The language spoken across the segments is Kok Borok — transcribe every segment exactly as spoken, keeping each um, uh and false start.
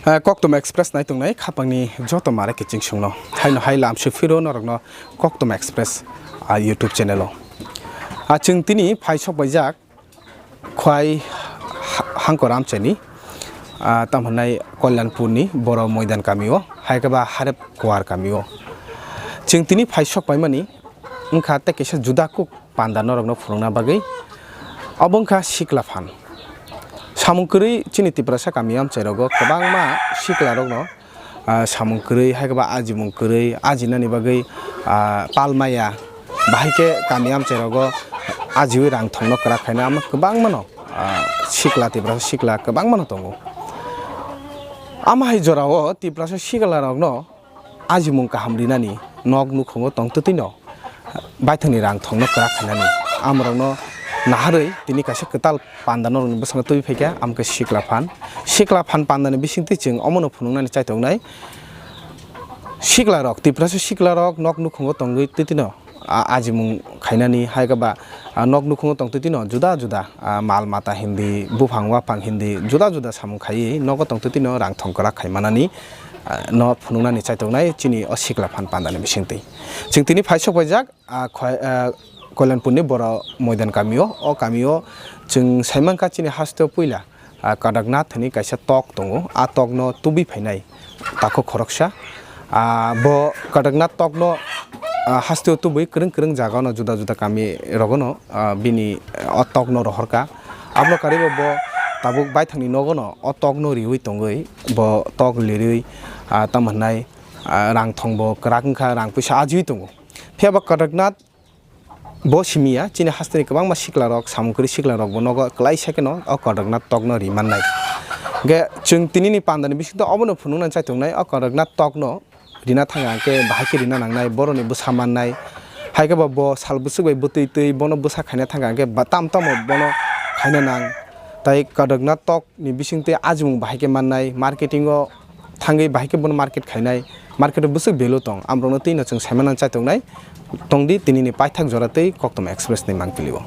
Eh, Koktom Express naitongnai khapangni joto mare kiching sungno. Haino hai lamsu phiro norokno Koktom Express, ah, YouTube channel o. Ah, chwng tini phai sok baijak Khwai ha-, Hangkor Amchaini, ah, tam hwnai Kalyanpurni Boro Moidan kamio, hai khe ba Harep Kuar kamio. Chwng tini phai sok paimani wngkha tei kaisa juda kuk panda norokno phunukna bagwi. Obo wngkha sikla phan. Samung kwrwi chini Tiprasa kami amchairogo kwbangma siklarokno, ah, samung kwrwi, hai khe ba ajimung kwrwi, ajinani bagwi, ah, pal maya, bahai khe kami amchairogo ajiwi rang thongno kwrak khaina, omo kwbangmano, ah, sikla, Tiprasa sikla kwbangmano tongo. Omo hai jorao Tiprasa siklarokno ajimung kaham rinani, nok nukhungo tong twtwino baithangni rang thongno kwrak khainani, amorokno naharwi tini kaisa kwtal panda norokni bwskango twiwi phaikha, amo khe sikla phan. Sikla phan pandani bisingtwi chwng omono phunuknani chaitongnai, siklarok, Tiprasa siklarok nok nukhungo tongwi twtwino a-, ajimung khainani, hai khe ba, a, nok nukhungo tong twtwino juda juda, a, mal mata hindi, buphang waphang hindi, juda juda samung khaiwi nogo tong twtwino rang thong kwrak khai manani, a, no phunuknani chaitongnai chini o sikla phan pandani bisingtwi. Chwng tini phai sok paijak, a, Khoi-, a, Kalyanpurni Boro Moidan kamio, o kamio chwng saimankha chini hasteo puila, ah, Kadaknath hwnwi kaisa tok tongo, a tokno tubui phainai takhuk khoroksa. Ah, bo Kadaknath tokno, ah, hasteo tubui kwrwng kwrwng jagano juda juda kami rogono, ah, bini, ah, o tokno rohorkha. Aboni karibo bo tabuk baithangni nogono o tokno riwi tongwi bo tok lirwi, ah, tamo hwnai, ah, rang thongbo kwrak wngkha, rang puisa ajiwi tongo. Phiya ba Kadaknath Bo simi ya, chini hasteni kwbangma siklarok, samung kwrwi siklarokbo nogo kwlaisa kheno o Kadaknath tokno ri mannai. Hwnkhe chwng tinini pandani bisingtwi obono phunuknani chaitongnai, o Kadaknath tokno rina thangkha hwnkhe bahai khe rina nangnai, boroni bwsa mannai. Hai khe bo, bo sal bwswk bai bwtwi twi bono bwsa khaina thangkha hwnkhe ba-, tamo tamo bono khaina nang. Tai Kadaknath tokni bisingtwi ajimung bahai khe mannai, marketing o thangwi bahai khe bono market khainai, market o bwswk value tong, amrokno twino chwng saimannani chaitongnai. Tongdi tinini paithak jora tei Koktwma Express ni mangpili o.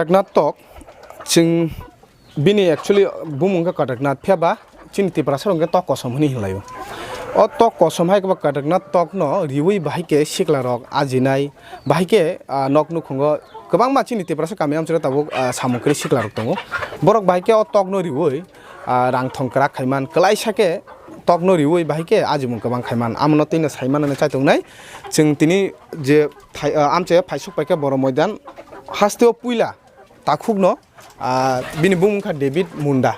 Kadaknath tok, chwng bini actually bumung khe Kadaknath, phiya ba chini Tiprasa rok khe tok kosom hwnwi hinlaio. O tok kosom hai khe bo Kadaknath tokno riwi bahai khe sikla rok ajinai, bahai khe, ah, nok nukhungo kwbangma chini Tiprasa kami amchara tabuk, ah, samung kwrwi sikla rok tongo. Borok bahai khe o tokno riwi, ah, rang thong kwrak khaiman, kwlaisa khe tokno riwi bahai khe ajimung kwbang khaiman. Amono twino saimanani chaitongnai. Chwng tini je thai-, ah, amchai phaisuk paikha Boro Moidan hasteo puila takhukno, ah, bini bumung kha David Munda.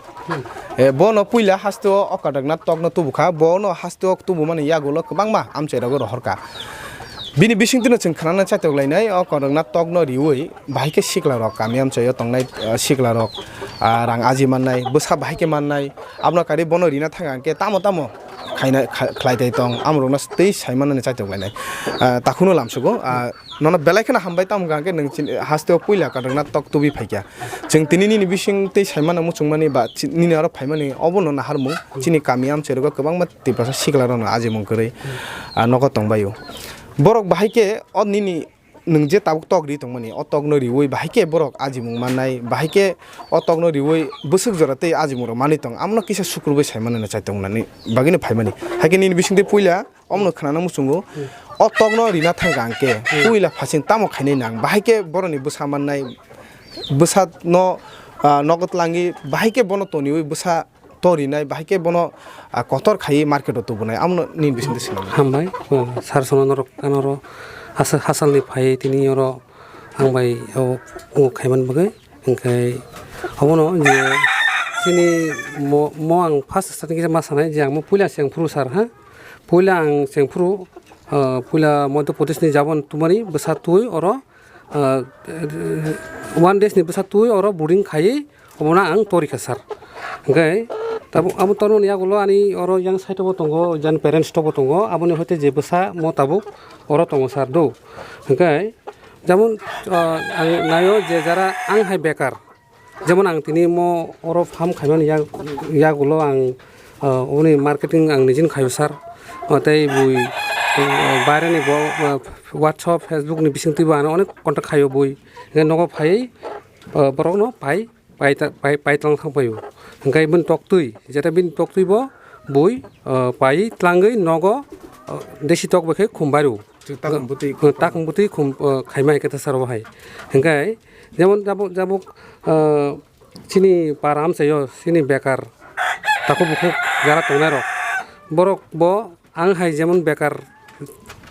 Eh, bono puila hasteo o Kadaknath tokno tubukha, bono hasteo tubumani yagulo kwbangma amchai rogo rohorkha. Bini bisingtwino chwng khwnana chaitok lainai, o Kadaknath tokno riwi bahai khe sikla rok kami amchaio tongnai, ah, sikla rok, ah, rang aji mannai, bwsa bahai khe mannai, aboni kari bono rina thang khe tamo tamo aina kha-, khlai tei tong, amorokno tei sai manani chaitok lainai. Ah, takhuno lamsugo, ah, nono belai kheno hambai, tamo hwnkha hwnkhe nwng chini hasteo puila katakna tok tubui phaikha. Chwng tini nini bising tei sai mano muchungmani ba chi-, nini aro phaimani obono naharmung chini kami amchairogo kwbangma Tiprasa siklarokno ajimung kwrwi, ah, nogo tongbaio. Borok bahai khe o nini nwng je tabuk tok ri tongmani, o tokno riui bahai khe borok ajimung mannai, bahai khe o tokno riui bwswk jora tei ajimungrok manwi tong, amono kisa sukrubui sai manani chaitok nani bagwino phaimani. Hai khe nini bisingtwi puila omono khwnana muchungo, o tokno rina thangkha ang khe, puila phasing tamo khainai nang, bahai khe borokni bwsa mannai, bwsano, ah, nogo tlangwi, bahai khe bono toniui bwsa to rinai, bahai khe bono, ah, kotor khaiwi market o tubunai, amono nini bisingtwi swnam. Hambai, o, sir, sono norok, norok hasa-, hasalni phai tini oro ang bai o, o khaiman bagwi, hwnkhe obono je chini mo, mo ang first starting khe ma sanai je ang mo puila chengphuru sir ha, puila ang chengphuru, ah, puila Madhya Pradesh ni Jabon tumani bwsa twi oro, ah, one days ni bwsa twi oro boarding khaiwi obono ang torikha sir. Hwnkhe tabuk abo tormani yagulo ani oro yang side o bo tongo, jani parents tok bo tongo, aboni hoite je bwsa mo tabuk oro tongo sir do. Hwnkhe jemon, ah, ang naio je jara ang hai bekar, jemon ang tini mo oro farm khaimani yak-, yagulo ang, ah, oboni marketing ang nijin khaio sir. Ah, tei bui, ah, baireni bo, ah, WhatsApp, Facebook ni bisingtwi bo ano onek contact khaio bui. Hwnkhe nogo phaiwi, ah, borokno pai, pai ta-, pai, pai tlang thang paio. Hwnkhe bini toktwi, jeta bini toktwi bo bui, ah, pai tlangwi nogo, ah, desi tok bai khe khum bario. Chwng takung bwtwi khum, takung bwtwi khum, ah, khaima hai khe ta sir bo hai. Hwnkhe jemon jabuk, jabuk, ah, chini para amchaio, chini bekar, takhuk bukhuk jara tongnairok, borok bo ang hai jemon bekar,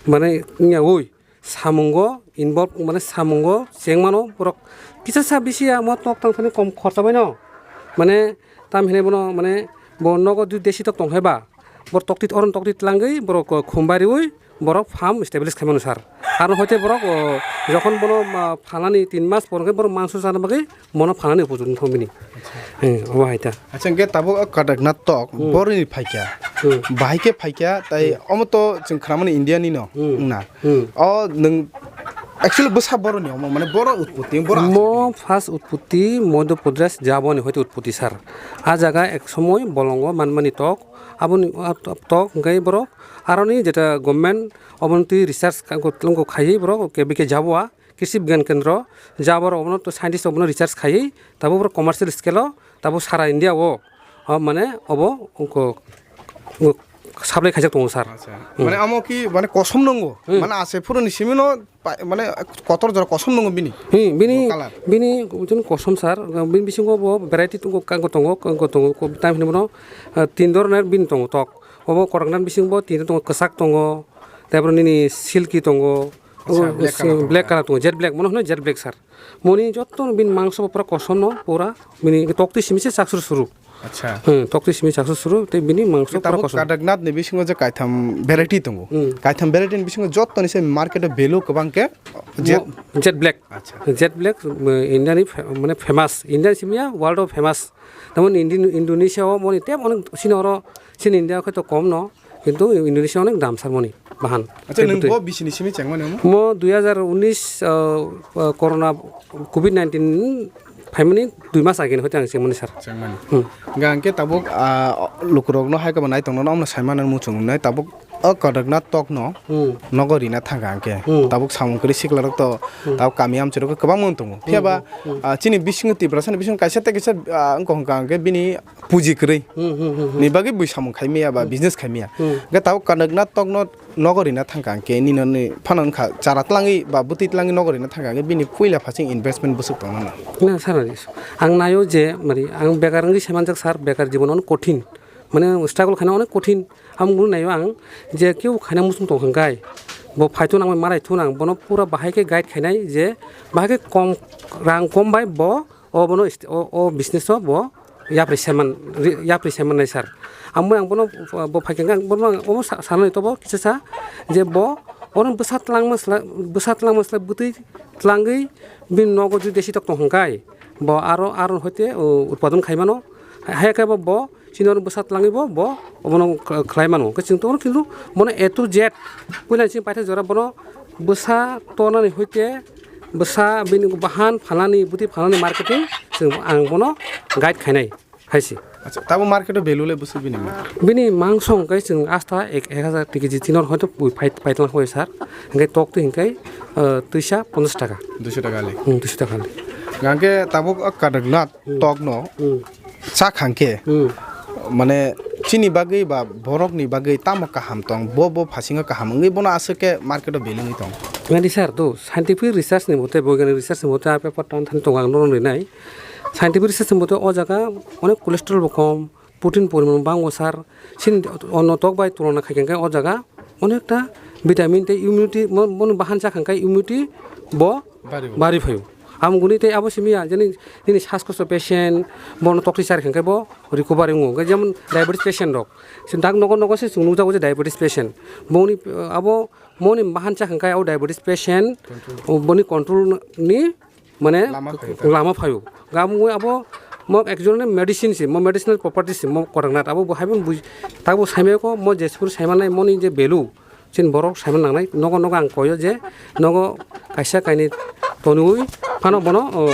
mane, wngya ui, samungo involve, mane, samungo chengmano borok kisa sa bisi ya, mo tok tang thani kom khorsa baino, mane, tam hinai bono, mane, bo nogo dui desi tok tong hai ba, bo tokti, oron tokti tlangwi borok khum bariui, borok farm establish khaimano sir. Aro hoite borok, o, jokhon bono, ma, phalnani tin mas por hwnkhe borok mangso chana bagwi mono phalnani upojukti wngkha bini. Acha. He, obo hai ta. Acha, hwnkhe tabuk o Kadaknath tok Hmm. boroni phaikha. Hmm. Bahai khe phaikha, tai Hmm. omo to chwng khwnamani India ni no Hmm. wngna. Hmm. O nwng actually bwsa boroni omo, mane boro utpoti, boro Mo aswk first utpoti Madhya Pradesh Jaboni hoite utpoti sir. A jaga ek somoi bolongo manmani tok, aboni, ah, tok hwnkhe borok Aroni jeta government oboni twi research ka-, ko, ko khaiwi borok K B K Jabua, Krishi Bigyan Kendro, Jabua rok obono to scientist rok bono research khaiwi tabuk borok commercial scale o tabuk sara India o, o mane obo ko, ko supply khaijak tongo sir. Acha. Hmm. Mane amo ki mane kosom nungo? Hmm. Mane ase phuruni simi no pa-, mane kotor jora kosom nungo bini? Hmm, bini, Bo colour? Bini jun kosom sir, bini bisingo bo variety tongo, kango tongo, kango tongo, ko-, tam hinwi bono, ah, tin doroner bini tongo tok. Obo kotorknani bisingo bo tin tongo, kwchak tongo, tei borok nini silky tongo, Acha, obo black colour tongo. Black colour tongo, jet black, mono hwnwi jet black sir. Moni jotto bini mangso bo pura kosom no, pura bini toktwi simi se chak suru suru. Acha. Hmm, toktwi simi chak suru suru, tei bini mangso pura Tabuk kosom. Kadaknath ni bisingo je kaitham variety tongo. Hmm. Kaitham variety ni bisingo jotto ni se market o value kwbang khe jet. Mo-, jet black. Acha. Jet black, uh, India ni fa-, mane famous. India ni simi ya, world o famous. Tamoni Indi-, Indonesia o moni tei onek sini oro, sini India o khe to kom no, kintu Indonesia onek dam sar moni bahan. Acha, nwng bo bisini simi chengmani omo? Mo dui hajar unis, ah, ah, corona covid nineteen phaimani dui mas age ni hoite ang chengmani sir. Chengmani. Hmm. Hingke ang khe tabuk, ah, lukurokno hai khe bo nai tongno, omo sai mano muchung nai tabuk. O Kadaknath tokno Hmm. nogo rina thangkha hingke. Hmm. Tabuk samung kwrwi siklarok to Hmm. tabuk kami amchirok kwbangma wng tongo. Phiya ba, Hmm, hmm. ah, chini bisingo Tiprasani bisingo kaisa tei kaisa, ah, wngkha hingka hingke bini puji kwrwi. Hmm, hmm, hmm, hmm. Ni bagwi bui samung khai maya ba Hmm. business khai maya. Hmm. Hingke tabuk Kadaknath tokno nogo rina thangkha hingke nini phano wngkha chara twlangwi ba bwtwi twlangwi nogo rina thangkha hingke bini puila phasing investment bwswk tongmani. Na, sir, ang naio je, mari, ang bekar wngwi se manjak, sir, bekar jibon onek kothin. Mane, struggle khaina onek kothin. Ang nuknai ang je kebo khaina muchung tong hwnkhe bo phaithun ang bai marai thun ang bono pura bahai khe guide khainai je bahai khe kom rang kom bai bo o bono ist-, o, o business o bo yapri seman, ri-, yapri seman nai sir. Ang bai ang bono bo phai khe ang bono ang omo sa-, sanani tobo kisa sa je bo oro bwsa twlangma sla-, bwsa twlangma slai bwtwi twlangwi bini nogo jodi desi tok tong hwnkhe bo aro, aro hoite, o, utpadon khai mano. Hai khe bo, bo chini oro bwsa twlangwi bo, bo obono khlai mano. Hwnkhe chwng tongno kintu bono A to Z puila chini paithak jora bono bwsa tornani hoite bwsa bini bahan phalnani, bwtwi phalnani marketing chwng ang bono guide khainai hai se. Acha, tabo market o value le bwswk bini ma? Bini mangso hwnkhe chwng asta ek, ek hajar tiki ji tinor hoito pui phai, phai tongkha sir. Hwnkhe tok twi hwnkhe, ah, twisa ponchash taka. Duiso taka le. Hmm, duiso taka le. Hwnkhe tabuk o kadaknat Hmm. tok no Hmm. cha khangkhe, Hmm. mane chini bagwi ba borok ni bagwi tamo kaham tong, bo, bo phasingo kaham wngwi bono aswk khe market o value wngwi tong. Nadi sir, do scientific research ni mote, boigyanik research ni mote, a paper tan thani tongo ang norok rinai. Scientific research ni mote o jaga onek cholesterol bo kom, protein poriman bango sir. Chini ono tok bai tulona khaikhe o jaga onekta vitamin tei immunity mo-, bono bahan cha khangkhe immunity bo Bari bo. bari phaio. Amguni tei abo simi ya jani nini saskoso patient bono tokti char khangkhe bo recovery wngo. Hwnkhe jemon diabetes patient rok. Chwng dak nogo nogo se chwng nukjago je diabetes patient. Boni, uh, abo moni bahan cha khangkhe abo diabetes patient, Control. uh, boni control ni mane Lama phaio ta. lama phaio. Gabung abo mo ekjon medicine se, mo medicinal property se, mo korangnat abo bo haibon bui-, tabo saimai ko mo jesphuru saimanai moni je value chin borok saiman nangnai. Nogo nogo ang koyo je nogo kaisa kainwi tonwi phano bono, o,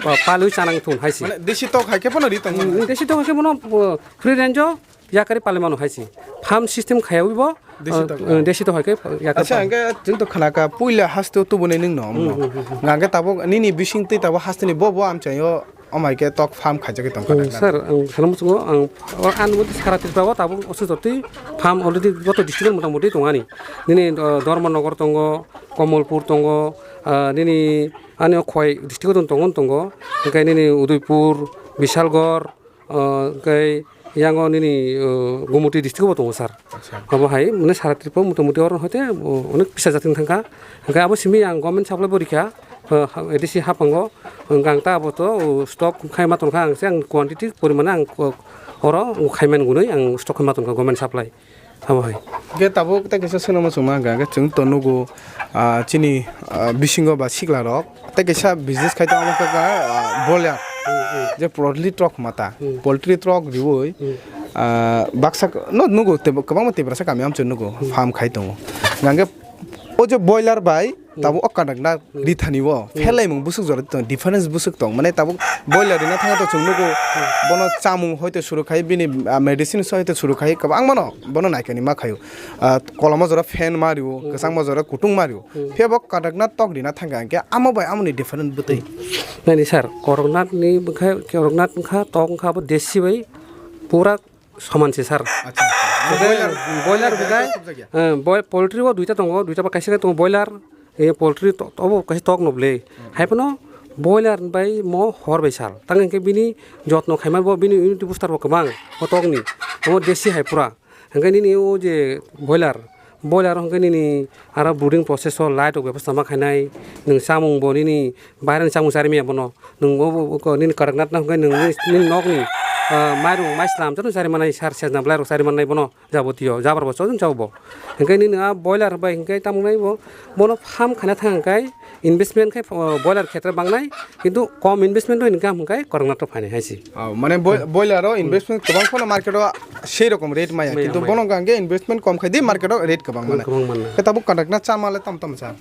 pa-, palwi chanang thung hai se. Mane desi tok hai khe bono ri tong mano. Desi tok hai khe bono, o, free range o yakari pali mano hai se. Farm system khaiwi bo, Desi o, tok. o, desi tok hai khe yakari Acha, pali. Hwnkhe chwng to khana kha puila haste o tubunai nwng no. Hmm, hmm, hmm, hmm. Hwnkhe tabuk nini bising twi tabuk haste ni bo bo amchaio. Omo hai khe tok farm khaijagwi tong Hmm, kha. Sir, ang sana muchungo ang, o, ang bo sara Tripura o tabuk oso jotwi farm already joto district o mota moti tong ani. Nini, o, Dharmanagar tongo, Kamalpur tongo, ah, nini ani o Khowai district o tongo, tongo. Hwnkhe nini Udaipur, Bishalgarh, ah, hwnkhe yango nini, o, Gumoti district o bo tongo sir. Acha. Abo hai, mane sara Tripura motamuti oro hoite, o, onek pisa jatwng thangkha. Hwnkhe abo simi ang government supply bo rikha, o, ha-, A D C haphango. Hwnkhe ang ta abo to, o, stock khai ma tongkha, ang se ang quantity porimane ang ko-, oro khai man gunui ang stock khai ma tongkha government supply. Abo hai. Hwnkhe tabuk tei kaisa swngna muchungma hwnkha, hwnkhe chwng to nugo, ah, chini, ah, bisingo ba sikla rok. Tei kaisa business khai tongma khe, ah, boiler. Hmm, hmm. Je poultry trok mata. Hmm. Poultry trok riui, Hmm. ah, baksa no nugo tei kwbangma Tiprasa kami amchwng nugo Hmm. farm khai tongo. Hwnkhe o je boiler bai Hmm. tabuk o kadakna Hmm. rithani o Hmm. pherlaimung bwswk jora tong, difference bwswk tong. Mane tabuk boiler rina thangma to chwng nugo Hmm. bono chamung hoite suru khai bini, ah, medicine so hoite suru khai kwbangma no bono naikani ma khaio. Ah, koloma jora fan ma rio, Hmm. kwchangma jora kutung ma rio. Hmm. Phiya bo kadakna tok rina thangkha hwnkhe amo bai amoni different bwtwi. Naini sir, koroknat ni bwkha, koroknat wngkha, tok wngkha abo desi bai pura soman se sir. Acha, acha. Boiler, boiler boiler bwkha, khobjakya. Eh, boi-, poultry o duita tongo, duita ba kaisa khe tongo boiler, eh, poultry to-, obo kaisa tok no bwle. Hmm. Hai phano boiler bai mo hor bai sal. Tang hwnkhe bini jotno khaima bo bini immunity booster bo kwbang o tok ni. Omo desi hai pura. Hwnkhe nini o je boiler, boiler hwnkhe nini aro brooding process o light rok bebostha ma khainai, nwng chamung bo nini baireni chamung chari manya bono, nwng o, o, o, nini kadaknat no hwnkhe nwng nini, nini nokni, ah, mairung maislam joto chari mannai, sar sejna belai rok chari mannai bono, jabotio jabar bo chojong chao bo. Hwnkhe nini a boiler bai hwnkhe tamo nai bo, bono farm khaina thang hwnkhe, investment khe, o, boiler khetre bangnai, kintu kom investment o income hwnkhe koroknat o phainai hai se. Oh, mane boi-, Hmm. boiler o Hmm. investment kwbang phano market o sei rokom rate maya, Maya, kintu maya. Bono hwnkhe investment kom khai di market o rate kwbang mane. Kwbang mane. Khe tabuk kadakna chama le tam tam cha?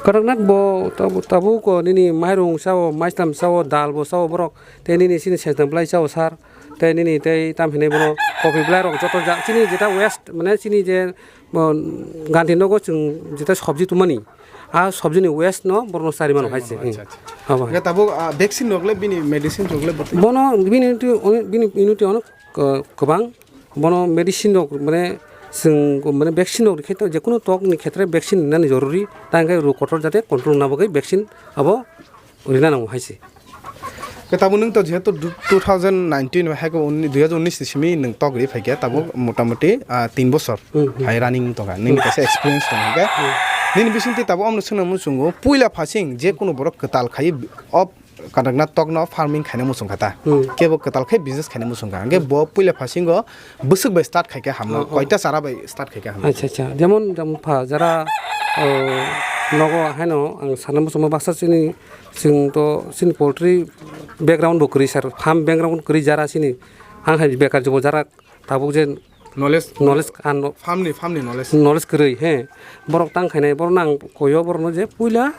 Kadaknat bo tabuk, tabuk o nini mairung sao, maislam sao, dal bo sao borok, tei nini chini sejna belai sao sir, tei nini tei tam hinwi bono kopi belai rok joto ja-, chini jeta waste mane chini je, bo, Gandhi nogo chwng jeta sobji tumani, a sobjini waste no borokno chari mano hai se. Chari mano, acha, acha. Abo hai. Hwnkhe tabuk, ah, vaccine rok le bini medicine rok le bwtwi? Bono bini unity, bini unity ono, uh, kwbang. Bono medicine rok mane chwng mane vaccine rok khe to jekunu tok ni khetre vaccine rinani jorori. Ta hwnkhe rog kotor jate control wngna bagwi vaccine abo rina nango hai se. Khe tabuk nwng to jehetu du-, two thousand nineteen bai hai khe unni-, dui hajar unnish ni simi nwng tok ri phai khe tabuk Hmm. motamoti, ah, tin bosor Hmm, hmm. hai running tongkha. Nini Hmm. kaisa experience tong hwnkhe Hmm. nini bisingtwi tabuk amno swngna muchungo puila phasing je kunu borok kwtal khai o kadakna tokno farming khaina muchung kha ta. Hmm. Kebo kwtal khai business khaina muchung kha. Hwnkhe Hmm. bo puila phasingo bwswk bai start khai khe hamno, Oh, oh. Koita chara bai start khai khe hamno? Acha, acha. Jemon, jemon pha, jara, o, nogo haino ang sana muchungma baksa chini, chwng to chini poultry background bo kwrwi sir, farm background kwrwi jara chini. Ang hai bekar jubo jarak tabuk je Knowledge. Knowledge ano Family, family knowledge. Knowledge kwrwi he. Borok tang khainai, borok nang koyo borokno je puila.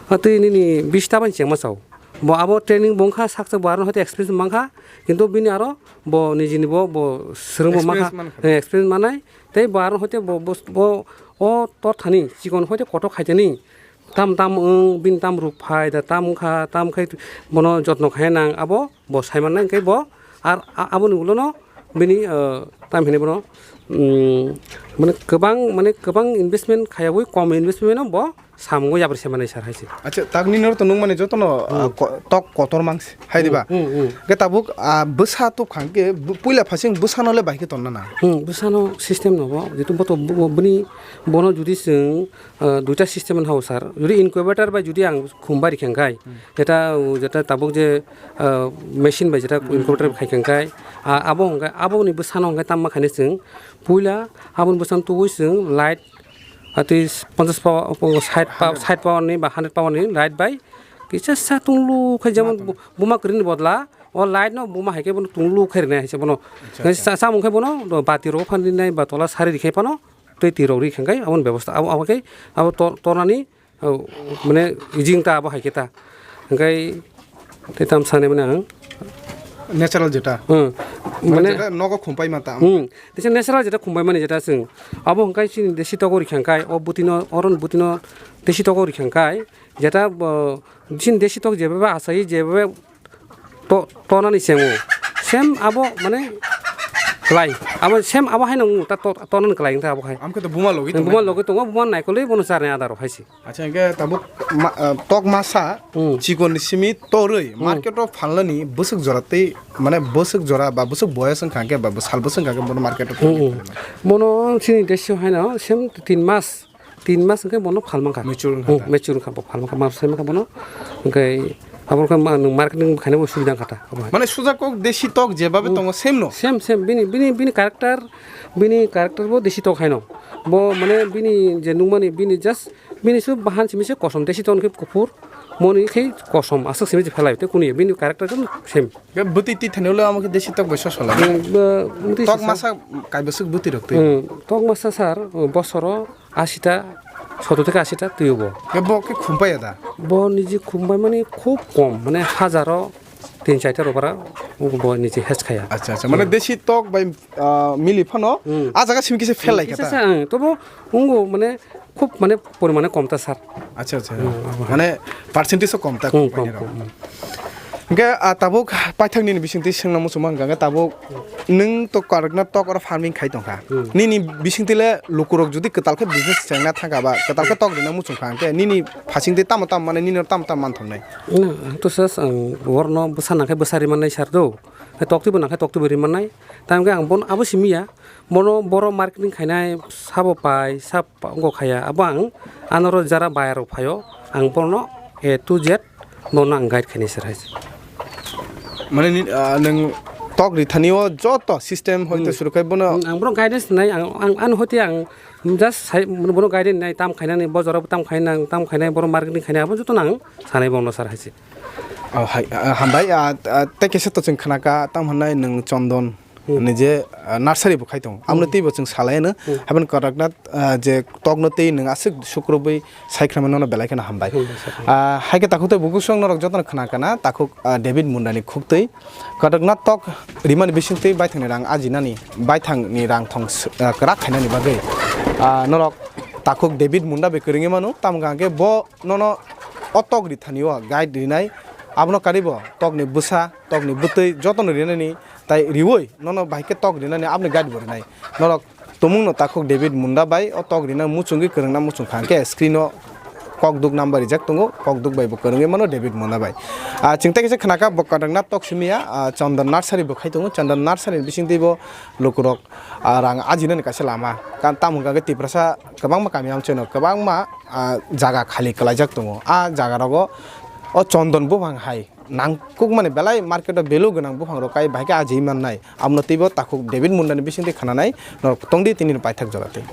Atwi nini bista bai chengma sao. Bo abo training bo wngkha, saksa bo aro hoite experience mankha. Kintu bini aro bo nijini bo, bo swrwngbo mankha. Experience mankha. He, experience manai. Tei bo aro hoite bo, bo, bo o tor thani chikon hoite kotor khaitani. Tam tam wng, bini tam ruk phai da, tam wngkha, tam khai bono jotno khai nang abo. Bo sai mannai hwnkhe bo ar a-, aboni ulo no bini, ah, tam hinwi bono, mm, mane kwbang, mane kwbang investment khayawi kom investment no bo samungo yapri se manai sir hai se. Acha, tak nini oro to nung mani joto no, ah, Hmm. ko-, tok kotor mang se, hai di ba? Hmm, hmm, hmm. Hwnkhe tabuk, ah, bwsa tok kha hwnkhe bu-, puila phasing bwsa no le bai khe tonna na? Hmm, bwsa no system no bo, jetu bo to bu-, bo-, bini bono judi chwng, ah, duita system no hao sir. Judi incubator bai judi ang khum bari khe hwnkhe, Hmm. jeta, jeta tabuk je, ah, machine bai jeta incubator khai khe kai, ah, abo hwnkhe, aboni bwsano hwnkhe tamma khainwi chwng puila aboni bwsano tubui chwng light, ah, tei ponchash power, sait pa-, sait power ni ba hundred power ni light bai kisa sa tunglu khai, jemon bu-, buma kwrwini bodla o light no buma hai khe bono tunglu khai rwnai hai se bono. Acha, acha. Sa-, samung khai bono bati rok phan rinai ba tola sari rikhe phano tei twi rok ri khe kai aboni bebosta abo, abo khe abo tor-, tornani. Oh, mane, ijing ta abo hai khe ta. Hingkai, tei tam sani mane ang. Natural jeta. Hmm. Mane, mane jeta nogo khumpai ma ta. Hmm. Teisa natural jeta khumpai mani jeta chwng. Abo hingkai chini desi togo rikha hingkai, o butino, oron butino desi togo rikha hingkai. Jeta, bo, chini desi tok jeba ba asai, jeba to, tonani sengo. Same abo mane kwlai. Abo same abo haino wng ta to, tonani kwlai wng ta abo hai. Am khe to buma logi tongo. Buma logi tongo, buma naikolwi bono charni adaro hai se. Acha, hingke tabuk ma, ah, tok masa Hmm. chikon ni simi torwi Hmm. market o phalnani bwswk jora tei mane bwswk jora ba bwswk boyas wngkha hingke ba sal bwswk wngkha hingke bono market o Hmm, hmm. phalnani. Bono chini desio haino same tin mas. Tin mas hwnkhe bono phalmankha. Mature wngkha Hmm, ta. Mature wngkha, bo phalmankha, mas sai mankha bono. Hwnkhe abo khe ma-, nwng marketing khaina bo subida wngkha ta, abo hai. Mane suja kok desi tok jebabe Hmm. tongo, same no? Same, same. Bini, bini, bini character, bini character bo desi tok haino. Bo mane bini je nungmani, bini just, bini su bahan simi se kosom, desi tok khe kuphur, moni khe kosom, aswk simi se phelai, tei kuni bini character khe same. Be bwtwi twi thani ulo amo khe desi tok bai sosola. Hmm, bo, bwtwi Tok sasa. Masa kai bwswk bwtwi rok twi. Hmm, tok masa sir, bosoro Asita, soto theke asita twiyo bo. Khe bo khe khum paiya da? Bo niji khum pai mani khub kom, mane hajaro tin chaita rok bara bo niji hes khaya. Acha, acha. Mane Hmm. desi tok bai, ah, mili phano Hmm. a jaga simi kisa fel lai Kisa kha ta? Sa, ang, tobo wngbo mane khub mane porimane kom ta sir. Acha, acha. Hmm, abo hai. Mane percentage o kom ta Hmm, khum kom, painai rok. Kom, hmm. Hingke, ah, tabuk paithak nini bisingtwi swngna muchungma hwnkha hwnkhe tabuk nwng to Kadoknath tok oro farming khai tongkha. Hmm. Nini bisingtwi le lukurok jodi kwtal khe business chengna thangkha ba kwtal khe tok rina muchungkha hwnkhe nini phasingtwi tamo tamo mane nini oro tamo tamo manthoknai? Na, ang to sas ang borno bwsa nangkhe bwsa rimannai sir do. Tei toktwibo nangkhe toktwibo rimannai. Tamkhe ang bono abo simi ya. Bono boro marketing khainai sabo pai, sab wngkok khaya. Abo ang anoro jara buyer rok phaio. Ang bono A to Z bono ang guide khainai sir hai. Mane ni, ah, nwng tok rithani o joto system hoite Hmm. suru khai bono Hmm, ang bono guidance nai, ang, ang, ano hoite ang just sai, bono guidance nai, tam khainani, bo jora bo tam khainang, tam khainai, bono marketing khainai, abo joto nang sanai bono sir hai se. Oh, hai, ah, hambai, ah, ah, tei kisa to chwng khnaka, tam hwnai nwng Chondon Hmm. ni je, ah, nursery bo khai tongo. Amno Hmm. teibo chwng salai ano, Hmm. haban Kadoknath, ah, je tokno tei nwng aswk sukrubwi sai khwnamani nono belai kheno hambai. Hmm, sir. Ah, hai khe takhuk tei bukuchwng norok jotono khna kana, takhuk, ah, David Munda ni khuk tei Kadoknath tok rimani bisingtwi baithangni rang ajinani, baithangni rang thong s-, ah, kwrak khainani bagwi, ah, norok takhuk David Munda bai kwrwngwi mano, tamo hwnkha hwnkhe bo nono o tok rithani o guide rinai, abono karibo tokni bwsa, tokni bwtwi jotono rinani, tai riwi nono bahai khe tok rinani aboni guide bo rinai. Norok tumungno takhuk David Munda bai o tok rina muchungwi kwrwngna muchungkha hwnkhe screen o kokduk number rijak tongo, kokduk bai bo kwrwngwi mano David Munda bai. Ah, chwng tei kisa khnakha bo Kadoknath tok simi ya, ah, Chondon nursery bo khai tongo, Chondon nursery ni bisingtwi bo lukurok ah, rang ajinani kaisa lama. Ka-, tamo hwnkha khe Tiprasa kwbangma kami amchaino kwbangma, ah, jaga khali kwlaijak tongo. Ah, jaga rogo o chondon buphang hai nangkukmani belai market o value gwnang buphang rok kai bahai khe ajiwi mannai. Abono teibo takhuk David Mundani bisingtwi khnanai norok tongdi tini paithak jora twi.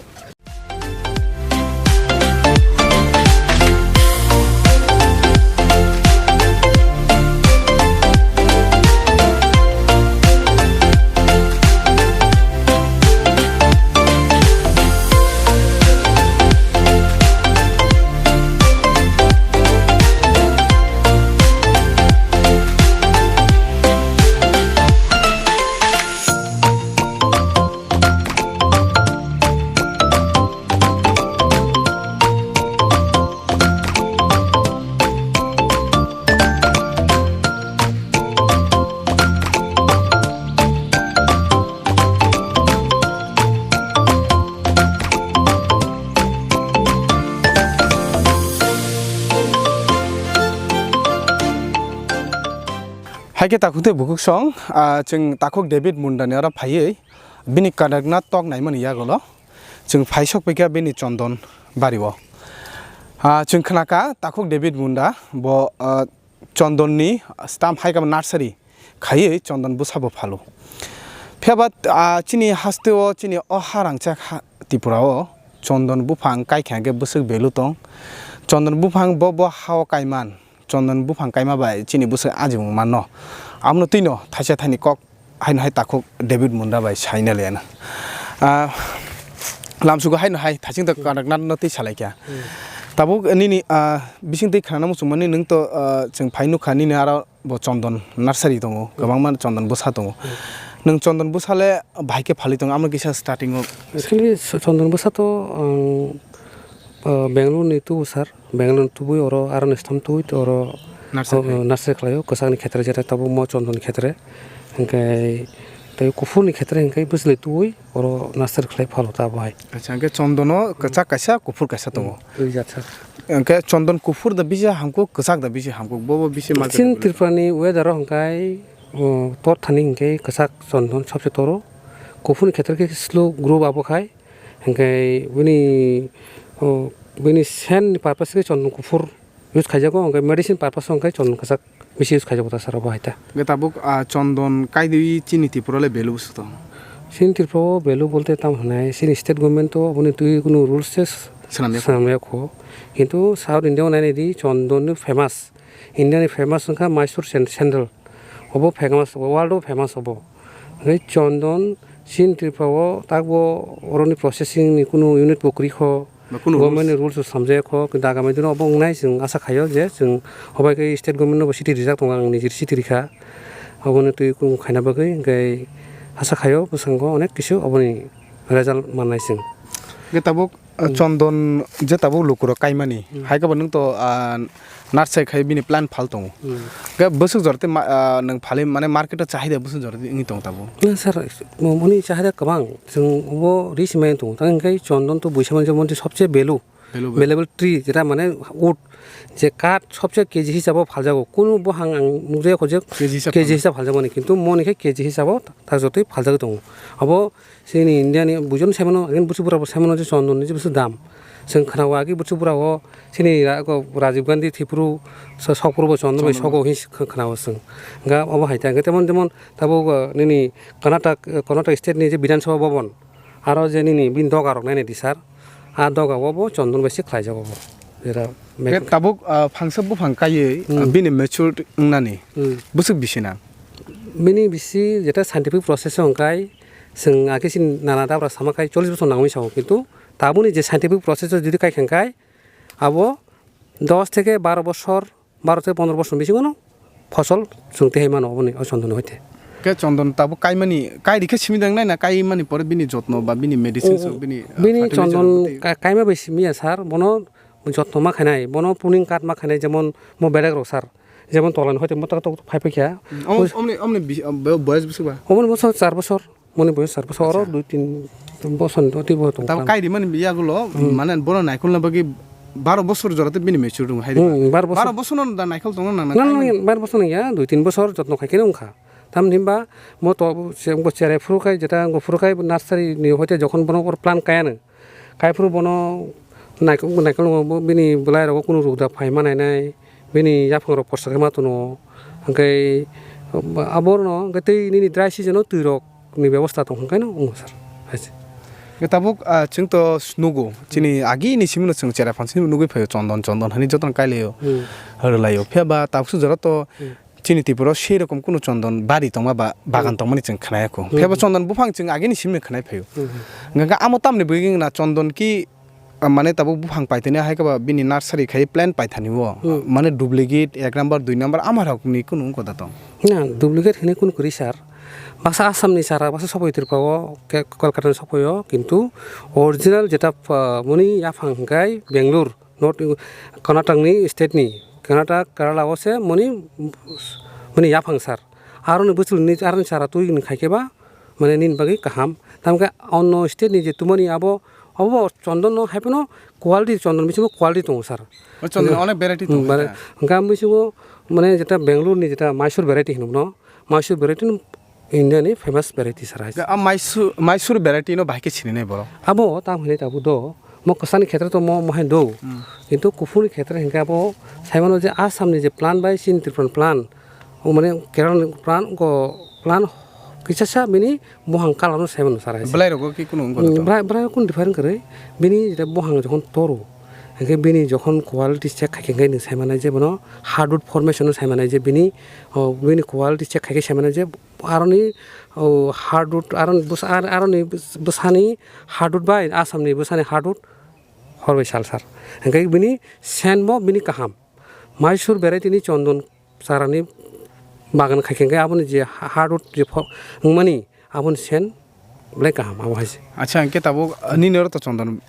Hai khe takhuk tei bukhuk song, ah, chwng takhuk David Mundani oro phaiwi bini kanakna tok naimani yagulo chwng phai sok paikha bini chondon bario. Ah, chwng khnakha takhuk David Munda bo, ah, chondonni stamp hai khe bo nursery khaiwi chondon bwsabo phalo. Phiya ba, ah, chini hasteo chini o ha rangchak ha Tripura o chondon buphang kai kha khe bwswk value tong. Chondon buphang bo bo ha o kaiman. Chondon buphang kaima bai chini bwswk ajimung manno. Amno twino thaisa thani kok haino hai takhuk David Munda bai saina lena. Ah, lamsugo haino hai thaching ta kanakna no twi salaikha. Hmm. Tabuk nini, ah, bising twi khanana muchungmani nwng to, ah, chwng phai nukha nini aro bo chondon nursery tongo, hmm, kwbangma chondon bwsa tongo. Hmm. Nwng chondon bwsa le bahai khe phali tongo, amo kisa starting o. Actually, so-, chondon bwsa to ang, ah, Bangalore ni tubu sir. Bangalore tubui oro aroni stam tubui to oro, nursery o, khlai. Nursery khlaio, kwchakni khetre jeta tabuk mo chondon khetre. Hwnkhe tei kuphurni khetre hwnkhe bwswlwi tubui oro nursery khlai phalo ta bo hai. Acha, hwnkhe chondono kwchak kaisa, kuphur kaisa tongo. Hmm, ui jat sir. Hwnkhe chondon kuphur da bisi hamkuk, kwchak da bisi hamkuk, bo bo bisi market chin available. Tripurani weather o hwnkhe, o, tor thani hwnkhe kwchak chondon sobse toro. Kuphurni khetre khe slow grow abo khai. Hwnkhe bini, o, bini scent ni purpose khe chondon kuphur use khaijago, hwnkhe medicine purpose hwnkhe chondon kwchak bisi use khaijago ta sir obo hai ta. Hwnkhe tabuk, ah, chondon kaidwi chini Tripura le value bwswk tong? Chini Tripura o value bolte tamo hwnai, chini state government o aboni twi kunu rules se swnamya kho. Swnamya kho. Kintu South India o nainai di chondon ni famous. India ni famous wngkha Mysore sand-, sandal. Obo famous, world o famous obo. Hwnkhe chondon chini Tripura o takbo oroni processing ni kunu unit bo kwrwi kho. Ba kunu government ni rules. Rules bo samjak kho, kintu agami dino obo wngnai chwng asa khaio je chwng hobai khe state government no bo city rijak tongo, ang nijir city rikha. Oboni twi kunu khaina bagwi hwnkhe asa khaio bwskango onek kisu oboni result mannai chwng. Hwnkhe tabuk, ah, hmm, chondon je tabuk lukurok kaimani, hmm, hai khe bo nwng to, ah, nursery khai bini plan phal tongo. Hmm. Hwnkhe bwswk jora tei ma-, ah, nwng phali mane market o chahida bwswk jora tei wngwi tong tabuk? Na sir, mo-, moni chahida kwbang. Chwng obo ri simai tongo. Tang hwnkhe chondon to buisa mani jemon sobse value, value, value, valuable tree, jeta mane wood, je kath sobse K G hisabo phaljago. Kunu bohang ang nukjaya kho je K G hisab phaljago. K G hisab phaljago mani, kintu moni khe K G hisabo tak jotoi phaljagwi tongo. Abo chini India ni bujon saimano, again busi bura bo saimano je chondon ni je busi dam. Chwng khwnao agi busi bura o chini ra-, ko Rajiv Gandhi thipuru so-, sokpuru bo chondon bai. Chondon sogo bai. Hin khwnao chwng. Ga obo hai ta, jemon, jemon tabuk, uh, nini Karnataka, uh, Karnataka state ni je Bidhan Sabha Bhavan, aro je nini bini doga rok nainai di sir, a doga o bo chondon bai se khlaijago bo. Jera. Hwnkhe tabuk, ah, phangsa buphang kaiwi, hmm, ah, bini mature wngnani, hmm, bwswk bisi nang? Bini bisi jeta scientific process o hwnkhe chwng age chini nana dabra sama khai chollish bosor nangwi sao, kintu tabukni je scientific process o jodi kai kha hwnkhe abo dos theke baro bosor, baro theke pondro bosor bisingo no phosol chwng tei hai mano oboni o chondon hoite. Khe chondon tabuk kaimani, kai rikhe simi dang nai na, kaimani pore bini jotno ba bini medicine, o, sok bini, ah, bini fertilizer chondon rok bwtwi? Ka-, kaima bai simi ya sir, bono jotno ma khainai, bono pruning kat ma khainai, jemon mo belek rok sir, jemon tolani hoite mo tak tok phai phai kha. Hmm, omo-, omni, omni bi-, ah, bo-, boyes bwswk ba? Omoni bosor char bosor. Moni boyes sar bosor oro. Acha. Dui tin bosor ni oti bo tong. Tamo tam. Kairi mani yagulo, hmm, mane bono naikolna bagwi baro bosor jora tei bini mature rwngo hai. Hmm, baro bosor. Baro bosor no da naikol tongna nang na. Nang, nang, baro bosor nang ya, dui tin bosor jotno khai khe wngkha. Tamni himba mo to se-, bo cherai phuru khai, jeta wngbo phuru khai, bo nursery ni hoite jokhon bono plant kaya no. Kaiphuru bono naikol, naikol bo bini bwlai rogo kunu ruk da phai ma nainai, bini yaphang rok porsa khe ma tono, hwnkhe abo no hwnkhe tei nini dry season o twi rok ni bebosta tong hwnkhe no wngo sir, hai se. Hwnkhe tabuk, ah, chwng to nugo, chini agi ni simi no chwng chera phan simi nugwi phaio chondon chondon hani jotono kailaio, hmm, rwlaio, phiya ba tabuk se jora to, hmm. Chini Tripura o sei rokom kunu chondon bari tongma ba bagan, hmm, tongmani chwng khwnaya kho. Hmm. Phiya bo chondon buphang chwng agini simi khwnai phaio. Hmm. Hwnkhe amo tamni bwgwi wngna chondon ki, ah, mane tabuk buphang paithani hai khe ba bini nursery khai plant paithani o. Hmm. Mane duplicate ek number, dui number ama rok ni kunu wngkha da tong? Na, duplicate hinwi kunu kwrwi sir. Baksa Assam ni chara, baksa sokphai Tripura o, ke-, Kolkata ni sokphai o, kintu original jeta, ah, moni yaphang hwnkhe Bangalore. North, Karnataka ni state ni, Karnataka, Kerala o se moni, moni yaphang sir. Aro ni bwswk ni, aro ni sara twi ni khai khe ba, mane nini bagwi kaham. Tamo khe onno state ni je tumani abo, abo chondon no hai phano quality chondon bisingo quality tongo sir. O chondon onek variety tongo. Hmm, vari-, hwnkhe ang bisingo Mane jeta Bangalore ni jeta Mysore variety hino no, Mysore variety no India ni famous variety sir hai. A Mysore, Mysore variety no bahai khe sini nai borok. Abo tam hinai tabuk do, mo kwsani khetre to mo, mo hai do. Hmm. Kintu kuphur ni khetre hinkhe abo saimano je Assam ni je plan bai chini Tripura ni plan, o mane Kerala ni plan, go plan kisa sa bini buhang colour no saimano sir hai. Belai rogo ki kunu wngkha to? Belai, belai kunu different kwrwi. Bini je buhang jokhon toro, hinkhe bini jokhon quality check khai khe hinkhe nwng saimanai je bono hardwood formation no saimanai je bini, o, bini quality check khai khe saimanai je aroni, o, hardwood, aroni bwsa-, ar-, aroni bwsani hardwood bai Assam ni bwsani hardwood hor bai sal sar. Hinkhe bini scent bo bini kaham. Mysore variety ni chondon charani bagan khai khe hinkhe aboni je ha-, hardwood je pho-, wngmani aboni scent belai kaham abo hai se. Acha, hinkhe tabuk, uh, nini oro to chondon,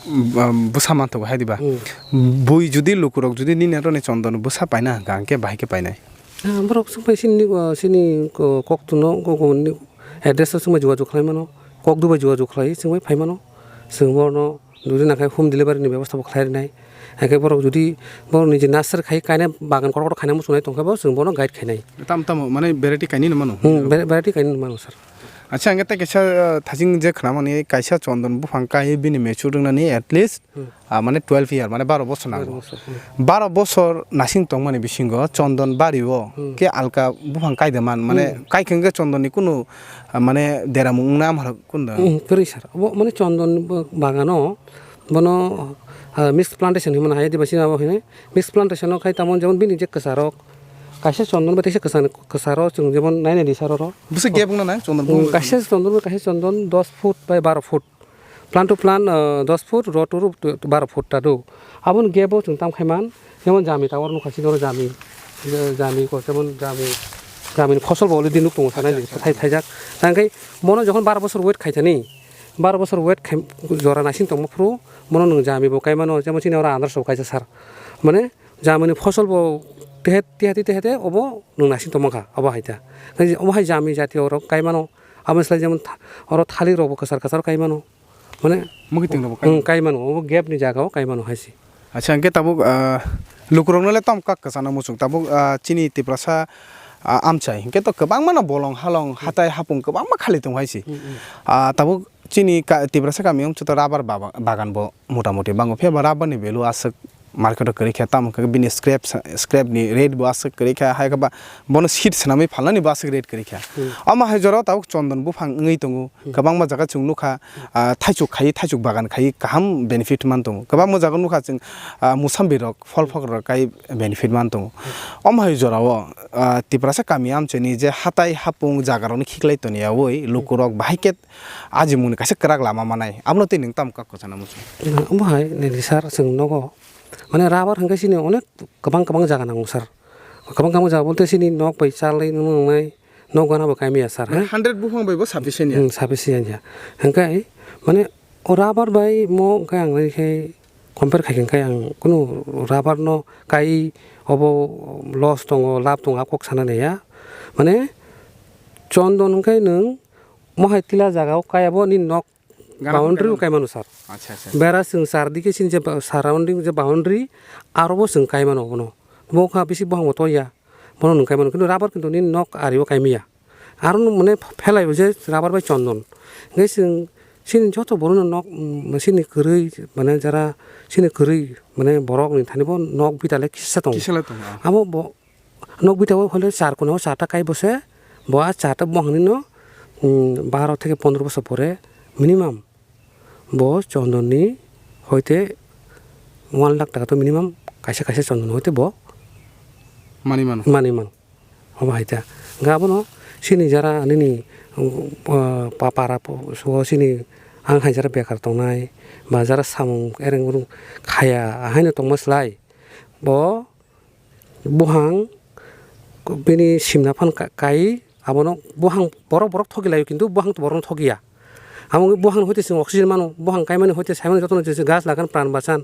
um, bwsa manthogo hai diba? Hmm. Bui judi lukurok judi nini oro ni chondon bwsa paina hwnkha, hinkhe bahai khe painai? Ah, borok swngbai chini, uh, chini ko-, koktuno, ko-, ko-, ni address o swngbai jogajog khlai mano, kokdu bai jogajog khlai swngbai phai mano, chwng bono Duri nang khe home delivery ni bebosta bo khlai rwnai. Hakhe borok jodi borok ni je nursery khai kainai bagan kotor kotor khainai muchungnai tong khe bo chwng bono guide khainai. Tamo tamo mane variety kainwi no mano? Hmm, var-, variety kainwi no mano sir. Acha, ang tei kaisa, uh, thaching je khnamani kaisa chondon buphang kai bini mature wngnani at least, Hmm. ah, mane twelve year, mane baro bosor nango. Baro bosor, hmm. Baro bosor nasing tongmani bisingo chondon bari o Hmm. khe alka buphang kai de man, mane Hmm. kai khe chondon ni kunu, ah, mane deramung wngna amharok Kunda? Hmm, kwrwi sir. Obo mane chondon bo-, bagano, bono, ah, mixed plantation hinwi mano hai, Adibasi ni abo hinwi. Mixed plantation o khai tamo jemon bini je kwcharok, kaisa chondon bai teisa kwchar, kwcharo chwng jemon nainai di sir oro. Bwswk gap wngna nang chondon Hmm, bwrwi kaisa chondon bai kaisa chondon dos foot bai baro foot. Plant to plant, ah, dos foot, row to row baro foot ta do. Aboni gap o chwng tam khai man, Jemon jami tower nukha chini oro jami, jami ko jemon jami, jami ni phosol bo already nuk tongo sanai di thai thaijak. Tangkhe bono jokhon baro bosor wait khaithani, baro bosor wait khai jora naising tongma phuru bono nwng jami bo kaimano jemon chini oro andar so kaisa sar. Mane jami ni phosol bo tehe, tehati tehate obo nwng naising tongma kha obo hai ta. Obo hai jami jati oro kaimano abo slai jemon tha-, oro thalik rok bo kwchar kwchar kaimano. Mane, Mwkhitwng rokbo hmm, kai mano, obo gap ni jaga o kai mano hai se. Acha, hwnkhe tabuk, ah, lukurokno le tom kak kwchana muchung. Tabuk, ah, chini Tiprasa, ah, amchai. Hwnkhe to kwbangma no bolong halong, hatai hapung kwbangma khali tongo hai se. Hmm, hmm. Ah, tabuk chini ka-, Tiprasa kami wng chuto rubber baba-, bagan bo mota moti bango. Phiya ba rubber ni value aswk market o kwrwi kha, tamo khe bini scrap sa-, scrap ni rate bo aswk kwrwi kha, hai khe ba bono seed swnamwi phalnani bo aswk rate kwrwi kha. Hmm. Omo hai jora o tabuk chondon buphang wngwi tongo, Hmm. kwbangma jaga chwng nukha, ah, thaichuk khai, thaichuk bagan khai kaham benefit man tongo. Kwbangma jaga nukha chwng, ah, musambi rok, phol phok rok kai benefit man tongo. Omo hai jora o, ah, Tiprasa kami amchaini je hatai hapung jaga rokni khiklai toniyawi lukurok bahai khe ajimungni kaisa kwrak lama manai. Abono tei nwng tamo kak kwchana muchung? Omo hai nini sir chwng nogo. Mane rubber hwnkhe chini onek kwbang kwbang jaga nango sir. Kwbang kwbang jaga bolte chini nok bai chalwi nwngnai, nok gana bo kaimiya sir, Mane ha? Hundred buphang bai bo sufficient ya? Hmm, sufficient ya. Hwnkhe mane o rubber bai mo hwnkhe ang nai khe compare khai hwnkhe ang kunu rubber no kai obo loss tongo, lab tongo, a kok sana naiya. Mane chondon hwnkhe nwng mo hai tila jaga o kaya bo nini nok Gana boundary o kaimano. Kaimano sir. Acha, acha. Bera chwng char dike chini je ba-, surrounding je boundary, aro bo chwng kaimano bono. Bo kha bisi bohang bo toya. Bono nwng kaimano. Kintu rubber kintu nini nok ari o kaimiya. Aro nwng mane phelai bo je rubber bai chondon. Hingke chwng chini joto borok no nok, mm, chini kwrwi mane jara chini kwrwi mane borok ni thani bo nok bita le kisa tongo. Kisa le tongo, ah. Abo bo Nok bita o hole char kono o charta kai bose, bo a charta bo hwnwi no, um, baro theke pondro bosor pore minimum bo chondon ni hoite one lakh taka to minimum kaisa kaisa chondon hoite bo Manwi mano. Manwi mano. Obo hai ta. Ga bono chini jara nini, um, uh, pa-, para po-, so chini ang hai jara bekar tongnai, ba jara samung ereng urung khaya, ahaino tongma slai bo buhang bini simna phan ka-, kai, abono buhang borok borok thogi laio, kintu buhang to borokno thogiya. Amo wngwi buhang hoite chwng oxygen mano, buhang kaimani hoite saimano jotono je, je gas lagan pran bachan.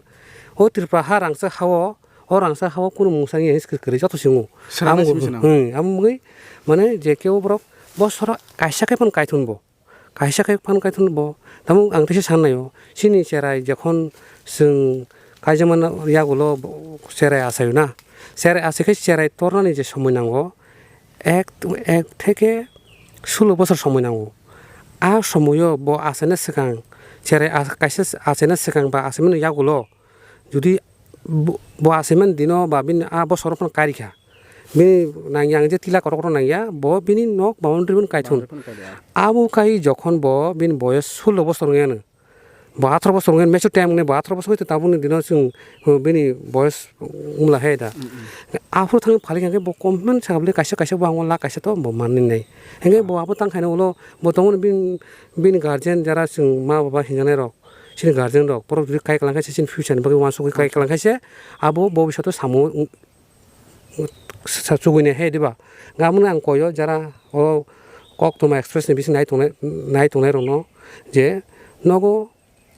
O Tripura ha rangchak hao, o rangchak hao kunu mungsa wngya hinwi kwrwi joto se wngo. Swrangna Amo simi swnam. Hmm, amo wngwi mane je kebo borok bosoro kaisa khe phano kaithun bo. Kaisa khe phano kaithun bo, tamo ang teisa san naio, chini cherai jokhon chwng Kaijakmani yagulo cherai achaio na. Cherai achai khe cherai tornani je somoi nango, ek, ek theke sulo bosor somoi nango. A somoio bo achaina swkang, cherai ach-, kaisa achaina swkang ba achaimani yagulo jodi bo, bo achaimani dino ba bini a bosoro phano karikha, bini nangya ang je tila kotor kotor nangya, bo bini nok boundary phano kaithun. Boundary phano kaidi, ah. Abo kai jokhon bo bini boyos sulo bosor wngya no, bo atharo bosor wngya, mature time wngya, bo atharo bosor wngya, tabukni dino chwng, uh, bini boyos wngla he da. Mm, mm. Aphuru thang phalik hwnkhe bo comment sakha bwle kaisa kaisa bo ang la kaisa to bo manwi nai. Hwnkhe bo abo tang khaina ulo bo tongo bini, bini guardian jara chwng ma baba hinjanai rok, chini guardian rok, borok jodi kai kalang khe se chini future ni bagwi uansugwi kai kalang khe se abo bobishoto samung sa chugui nai he diba? Gamung ang koyo jara o Koktwma Express ni bising nai tongnai, nai tongnai rokno je nogo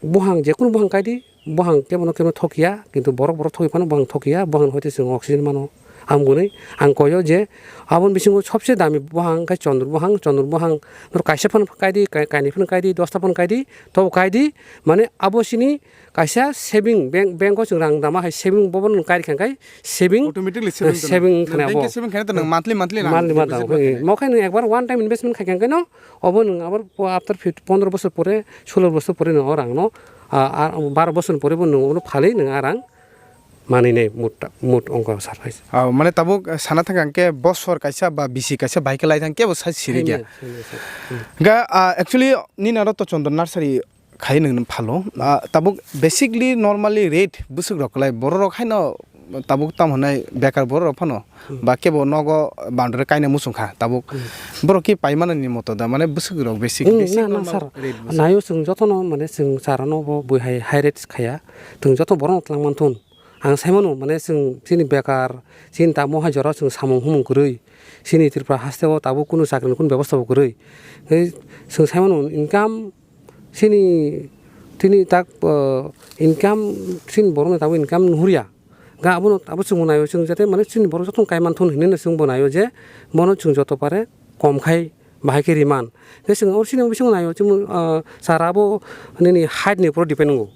buhang, jekunu buhang kaidi, buhang kebono kebono thokya, kintu borok borok thokya phano buhang thokya, buhang hoite chwng oxygen mano. Amgwnwi ang koyo je aboni bisingo sobse dami buhang khe chondro buhang, chondro buhang norok kaisa phano kaidi, kai-, kainwi phano kaidi, dosta phano kaidi, tobo kaidi, mane abo sini kaisa saving, bank, bank o chwng rang dama hai saving bobo nwng kari kha khe saving, automatically saving eh, tono. Saving nwng thana bank bo. Ke saving khaina to nwng monthly, monthly rang Monthly, monthly deposit rang. Mo khe nwng ekbar one time investment khai kha khe no, obo nwng abar po-, after fif-, pondro bosor pore, solo bosor pore nwng o rang no, a, a, baro bosor pore bo nwng ono phalwi nwng a rang manwi nai mut, mut ongkha sir hai. Ah, mane tabuk sana thang khe bosor kaisa ba bisi kaisa bai khe lai thang khe bo sai siri khe. Same, same, same. Hmm. Ga, ah, actually nini aro to Chondon Nursery khai nwng phalo. Ah, tabuk basically normally rate bwswk rok kwlai borok rok haino tabuk tamo hwnai bekar borok rok phano Hmm. ba kebo nogo boundary kaina muchung kha tabuk Hmm. borok ki paimani ni moto da mane bwswk rok basic Hmm, basic na, na, normal sir. Rate bwswk. Nayo chwng jotono mane chwng charano bo bui hai high rate khaya. Chwng joto borok no twlang manthun. Ang sai mano mane chwng chini bekar, chini tamo hai jora chwng samung humung kwrwi. Chini Tripura haste o tabuk kunu chakri ni kunu bebosta bo kwrwi. Tei chwng sai mano income Chini, tini tak, uh, income, chini borokni tabuk income nuhurya. Ga abono abo chwngbo naio, chwng jate mane chini borok jotono kaimanthun hinwi no chwngbo naio je bono chwng joto pare kom khai bahai khe riman. Tei chwng oro chini bisingo naio, chwng, uh, chara abo nini height ni upor depend wngo.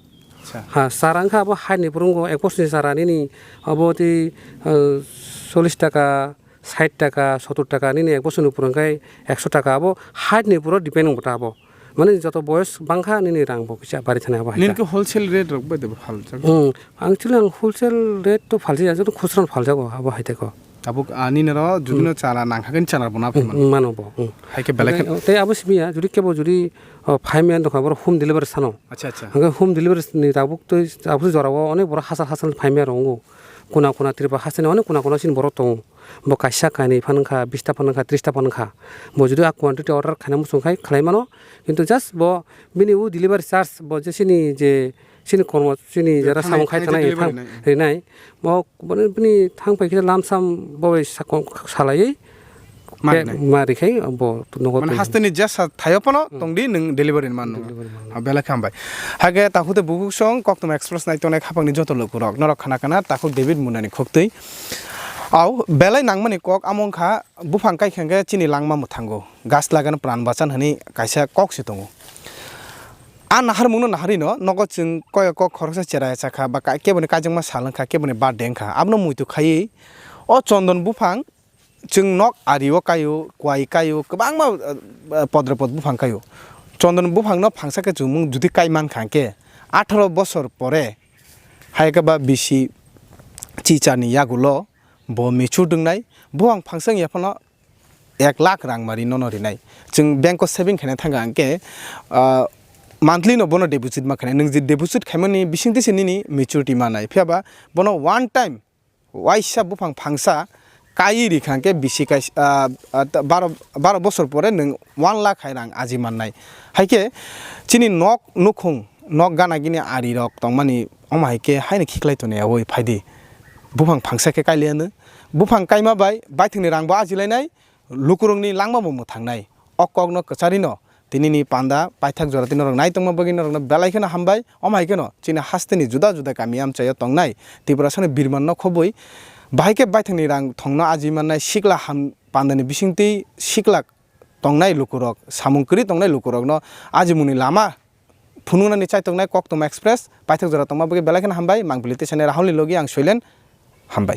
Acha. Ha, chara wngkha abo height ni upor wngo, ek bosor ni chara nini abo tei, uh, chollish taka, sait taka, sottor taka, nini ek bosor ni upor hwnkhe ekso taka, abo height ni upor o depend wngbo ta abo. Mane joto boyos bangkha nini rang bo kisa bari thani abo hai Nini ta. Khe wholesale rate rok bai de phaljak? Hmm, actually ang wholesale rate to phalja ya, joto khusra no phaljago abo hai ta ko. Tabuk ani noro judi no Hmm. Chara nang kha khe chara bo na Hmm, phaimano. Hmm, mano bo. Hmm. Hai khe belai khe Tei, tei abo simi ya, judi kebo judi, oh, phai maya dokha boro home delivery sano. Acha, acha. Hwnkhe home delivery ni tabuk to, tabuk jora o onek borok hachal hachal phai maya rok wngo. Kuna kuna Tripura haste ni onek kuna kuna chini borok tongo. Bo kaisa kainwi phan wngkha, bista phan wngkha, trista phan wngkha. Bo jodi a quantity order khaina muchung khai khlai mano, kintu just bo bini o delivery charge bo je chini je chini kormo chini Je jara thanai, samung khai thanai thanai je je delivery thang nai. Rinai, bo bini, bini thang pai khe lamsam bo bai sa-, salaiwi Ma rinai. Ma rikhai bo nogo Mane twi. Hasteni jesa thaio phano Hmm. tongdi nwng delivery man nw. Delivery man nw. Ah, belai khe hambai. Hage takhute bubuksong Koktwma Express nai tongnai khapangni joto lukurok. Norok khana khana takhuk David Munani khuktwi. Au belai nangmani kok amo wngkha buphang kaikha hwnkhe chini langma mwthango. Gas lagan pran bachan hwnwi kaisa kok se tongo. A naharmungno naharwino nogo chwng koi kok khoroksa cherai chakha ba ka-, keboni kaijakma sal wngkha, keboni birthday wngkha. Abono muitu khaiwi o chondon buphang Chwng nok ario kaio, kuai kaio, kwbangma, uh, uh, podre pod buphang kaio. Chondon buphangno phangsa khe chumung judi kai mankha khe, atharo bosor pore, hai khe ba bisi chicharni yagulo bo mature wngnai, buphang phangsa wngya phano ek lakh rang mari nono rinai. Chwng bank o saving khaina thangkha hwnkhe, uh, monthly no bono deposit ma khainai. Nwng je deposit khaimani bisingtwi se nini maturity manai. Phiya ba bono one time waisa buphang phangsa kaiwi rikha hwnkhe bisi kaisa, ah, ah, ta-, baro, baro bosor pore nwng one lakh hai rang aji mannai. Hai khe chini nok nukhung, nok gana gini arirok tongmani omo hai khe haino khiklai tonwi yaui phaidi. Buphang phangsa khe kailiya nwng. Buphang kaima bai baithangni rang bo aji lainai, lukurokni langma bo mwthangnai. O kokno kwcharino tinini panda paithak jora tei norok nai tongma bagwi norokno belai kheno hambai. Omo hai kheno chini hasteni juda juda kami amchaio tongnai Tiprasani birmanno khobwi bahai khe baithangni rang thongno aji mannai sikla ham pandani bisingtwi sikla tongnai lukurok, samung kwrwi tongnai lukurokno ajimungni lama phunuknani chaituknai Koktwma Express paithak jora tongma bagwi belai kheno hambai. Mangpili tisani Rahulni logi ang Soilen, hambai.